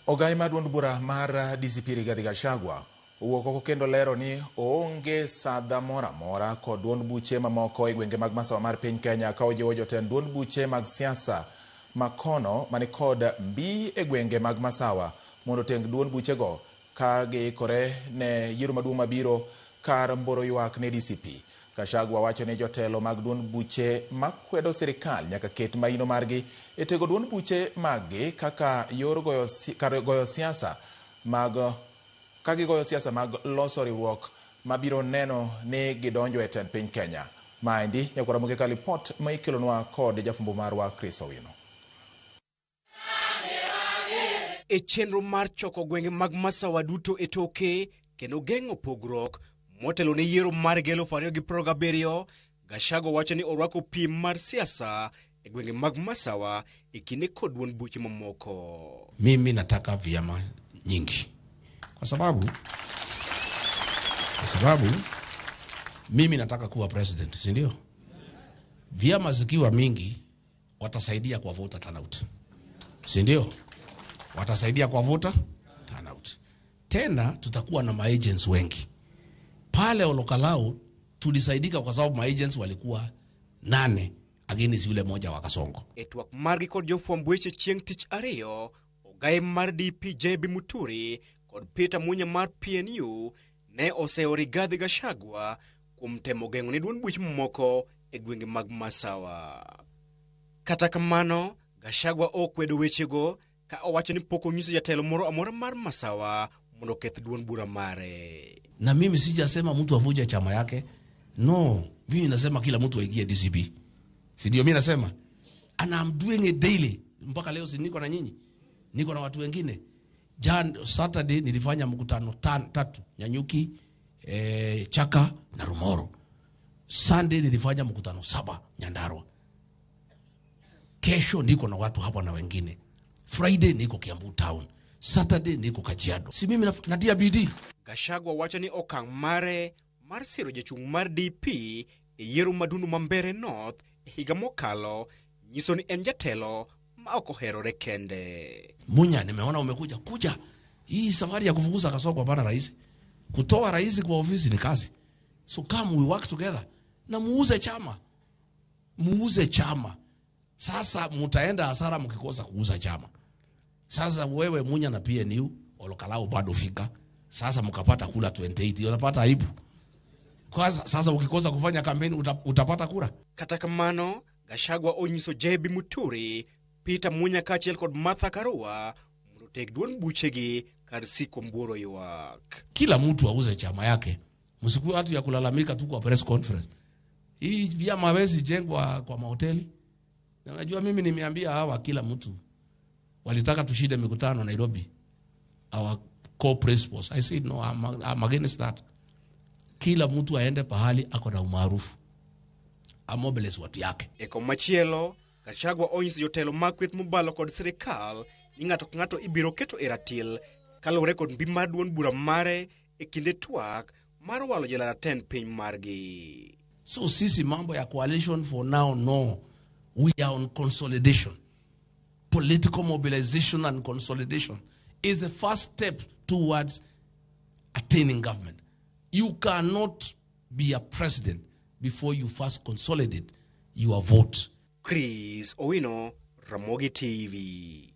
Ogai mar duond bura mar DCP Rigathi Gachagua owuok oko kendo lero ni oonge sadha moro amora kod duond buche mamoko e gwenge mag masawa mar piny Kenya ka ojiwo jotend duond buche mag siasa makono manikod mbi e gwenge mag masawa mondo oteng duond buchego ka giikore ne yiero maduong' mabiro kar mboro ywak ne DCP. Gachagua wacho ni jotelo mag duond buche makwedo sirikal nyaka ket maino margi e tego duond buche maggi kaka yor goyo, kar goyo siasa mag ka gigoyo siasa mag loso riwruok mabiro neno ni gidonjo e tend piny Kenya. Maendi nyakwara Ramogi ka lipot ma ikelonwa kod jafwambo marwa Chris Owino. E chenro mar choko gwenge mag Masawa duto e toke kendo geng'o pogruok motelo ne yiero mar 2027, Gachagua wacho ni orwako piem mar siasa e gwenge mag Masawa e kinde kod duond buche mamoko. Mimi nataka vyama nyingi kwa sababu mimi nataka kuwa president, si ndio? Vyama zikiwa mingi watasaidia kwa voter turnout, si ndio? Watasaidia kwa voter turnout. Tena tutakuwa na maagents wengi pale Olkalou. Tulisaidika kwa sababu maagents walikuwa nane against yule moja wa Kasongo. E twak margi kod jofwamb weche chieng' tich ariyo, ogaye mar DP JB Muturi kod Peter Munya mar PNU ne oseyo Rigathi Gachagua kuom temo geng'o ne duond buche mamoko e gwenge mag Masawa. Kata kamano, Gachagua okwedo wechego ka owacho ni pok onyiso jatelo moro amora mar Masawa mondo oketh duond bura mare. Na mimi sijasema mtu avunje chama yake. No, mimi nasema kila mtu aingie DCP. Si ndio mimi nasema? And I'm doing it daily. Mpaka leo si niko na nyinyi. Niko na watu wengine. Jan Saturday nilifanya mkutano tatu, Nanyuki, Chaka na Rumoro. Sunday nilifanya mkutano saba Nyandarua. Kesho niko na watu hapa na wengine. Friday niko Kiambu town. Saturday niko Kajiado. Si mimi natia bidii. Gachagua wacho ni okang' mare mar siro jachung' mar DP e yiero Madundu ma Mbeere North e higa mokalo nyiso ni en jatelo ma ok oherore kende. Munya, nimeona umekuja kuja. Hii safari ya kufukuza Kasongo hapana rahisi. Kutoa rais kwa ofisi ni kazi. So come we work together. Na muuze chama. Muuze chama. Sasa mutaenda hasara mkikosa kuuza chama. Sasa wewe Munya na PNU Olkalou bado fika. Sasa mkapata kura 28, unapata aibu. Kwanza sasa ukikosa kufanya kampeni utapata kura. Kata kamano, Gachagua onyiso JB Muturi, Peter Munya kaachiel kod Martha Karua mondo oteg duond buchegi kar siko mbuoro ywak. Kila mtu auze chama yake. Msikuwe watu ya kulalamika tu kwa press conference. Hii vyama hawezi jengwa kwa mahoteli. Na unajua mimi nimeambia hawa kila mtu walitaka tushinde mikutano Nairobi. Our core principles. I said no, I'm against that. Kila mtu aende pahali ako na umaarufu. Amobilize watu yake. E komachielo, Gachagua onyiso jotelo mag kweth mobalo kod sirikal ni ng'ato ka ng'ato ibiro keto e ratil kaluwore kod mbi mar duond bura mare e kinde twak mar walo jela tend piny margi. So sisi mambo ya coalition for now, no. We are on consolidation. Political mobilization and consolidation is the first step towards attaining government. You cannot be a president before you first consolidate your vote. Chris Owino, Ramogi TV.